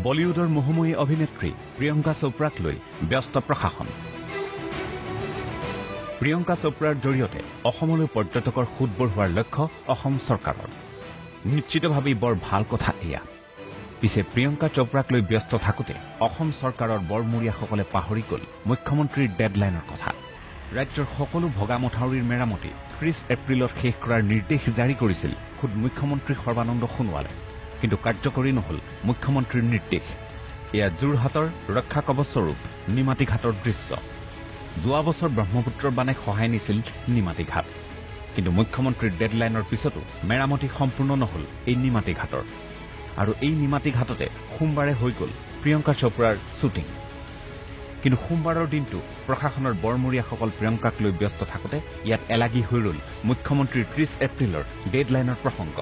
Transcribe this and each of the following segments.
বলিউডৰ মোহময়ী অভিনেত্ৰী প্ৰিয়ংকা চোপ্ৰাক লৈ ব্যস্ত প্ৰশাসন। প্ৰিয়ংকা চোপ্ৰাৰ জৰিয়তে অসমলৈ পৰ্যটকৰ সোঁত বঢ়োৱাৰ লক্ষ্য অসম চৰকাৰৰ। নিশ্চিতভাৱেই বৰ ভাল কথা এয়া। পিছে প্ৰিয়ংকা চোপ্ৰাক লৈ ব্যস্ত থাকোঁতে অসম চৰকাৰৰ বৰমূৰীয়াসকলে পাহৰি গ'ল মুখ্যমন্ত্ৰীৰ ডেডলাইনৰ কথা। ৰাজ্যৰ সকলো ভগা মথাউৰিৰ মেৰামতি 30 এপ্ৰিলত শেষ কৰাৰ নিৰ্দেশ জাৰি কৰিছিল খুদ মুখ্যমন্ত্ৰী সৰ্বানন্দ সোণোৱালে। কিন্তু কাৰ্যকৰী নহ'ল মুখ্যমন্ত্ৰীৰ নিৰ্দেশ। এয়া যোৰহাটৰ ৰক্ষা কৱচস্বৰূপ নিমাতীঘাটৰ দৃশ্য। যোৱা বছৰ ব্ৰহ্মপুত্ৰৰ বানে সহায় নিছিল নিমাতীঘাট। কিন্তু মুখ্যমন্ত্ৰীৰ ডেডলাইনৰ পিছতো মেৰামতি সম্পূৰ্ণ নহ'ল এই নিমাতীঘাটৰ। আৰু এই নিমাতীঘাটতে সোমবাৰে হৈ গ'ল প্ৰিয়ংকা চোপ্ৰাৰ শ্বুটিং। কিন্তু সোমবাৰৰ দিনটো প্ৰশাসনৰ বৰমূৰীয়াসকল প্ৰিয়ংকাক লৈ ব্যস্ত থাকোঁতে ইয়াত এলাগী হৈ ৰ'ল মুখ্যমন্ত্ৰীৰ 30 এপ্ৰিলৰ ডেডলাইনৰ প্ৰসংগ।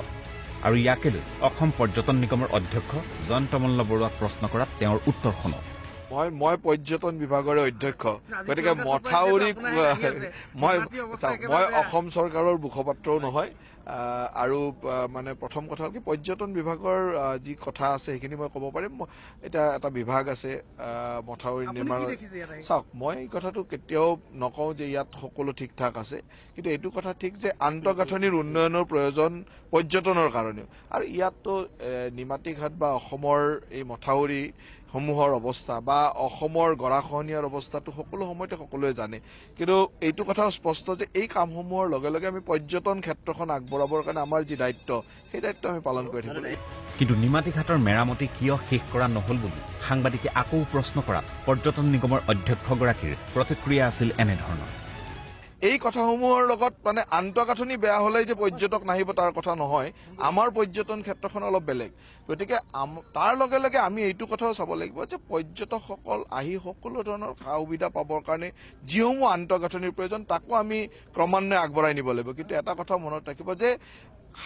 আৰু ইয়াকে লৈ অসম পৰ্যটন নিগমৰ অধ্যক্ষ জয়ন্ত মল্ল বৰুৱাক প্ৰশ্ন কৰাত তেওঁৰ উত্তৰ শুনক। মই পৰ্যটন বিভাগৰে অধ্যক্ষ, গতিকে মথাউৰি মই অসম চৰকাৰৰ মুখপাত্ৰও নহয়। আৰু মানে প্ৰথম কথা হ'ল কি, পৰ্যটন বিভাগৰ যি কথা আছে সেইখিনি মই ক'ব পাৰিম। এতিয়া এটা বিভাগ আছে মথাউৰি নিৰ্মাণ। চাওক, মই এই কথাটো কেতিয়াও নকওঁ যে ইয়াত সকলো ঠিক ঠাক আছে, কিন্তু এইটো কথা ঠিক যে আন্তঃগাঁথনিৰ উন্নয়নৰ প্ৰয়োজন পৰ্যটনৰ কাৰণেও। আৰু ইয়াততো নিমাতীঘাট বা অসমৰ এই মথাউৰি সমূহৰ অৱস্থা বা অসমৰ গৰাখহনীয়াৰ অৱস্থাটো সকলো সময়তে সকলোৱে জানে। কিন্তু এইটো কথাও স্পষ্ট যে এই কামসমূহৰ লগে লগে আমি পৰ্যটন ক্ষেত্ৰখন আগবঢ়াবৰ কাৰণে আমাৰ যি দায়িত্ব, সেই দায়িত্ব আমি পালন কৰি থাকিব লাগিব। কিন্তু নিমাতীঘাটৰ মেৰামতি কিয় শেষ কৰা নহ'ল বুলি সাংবাদিকে আকৌ প্ৰশ্ন কৰাত পৰ্যটন নিগমৰ অধ্যক্ষগৰাকীৰ প্ৰতিক্ৰিয়া আছিল এনেধৰণৰ। এই কথাসমূহৰ লগত মানে আন্তঃগাঁথনি বেয়া হ'লেই যে পৰ্যটক নাহিব তাৰ কথা নহয়। আমাৰ পৰ্যটন ক্ষেত্ৰখন অলপ বেলেগ, গতিকে তাৰ লগে লগে আমি এইটো কথাও চাব লাগিব যে পৰ্যটকসকল আহি সকলো ধৰণৰ সা সুবিধা পাবৰ কাৰণে যিসমূহ আন্তঃগাঁথনিৰ প্ৰয়োজন তাকো আমি ক্ৰমান্বয়ে আগবঢ়াই নিব লাগিব। কিন্তু এটা কথা মনত ৰাখিব যে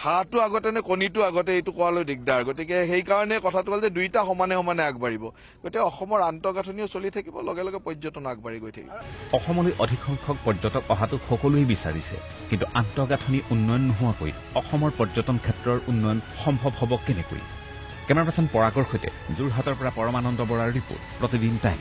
হাঁহটো আগতে নে কণীটো আগতে এইটো কোৱালৈ দিগদাৰ। গতিকে সেইকাৰণে কথাটো হ'ল যে দুইটা সমানে সমানে আগবাঢ়িব। গতিকে অসমৰ আন্তঃগাঁথনিও চলি থাকিব, লগে লগে পৰ্যটন আগবাঢ়ি গৈ থাকিব। অসমলৈ অধিক সংখ্যক পৰ্যটক অহাটো সকলোৱে বিচাৰিছে, কিন্তু আন্তঃগাঁথনি উন্নয়ন নোহোৱাকৈ অসমৰ পৰ্যটন ক্ষেত্ৰৰ উন্নয়ন সম্ভৱ হ'ব কেনেকৈ? কেমেৰা পাৰ্চন পৰাগৰ সৈতে যোৰহাটৰ পৰা পৰমানন্দ বৰাৰ ৰিপৰ্ট, প্ৰতিদিন টাইম।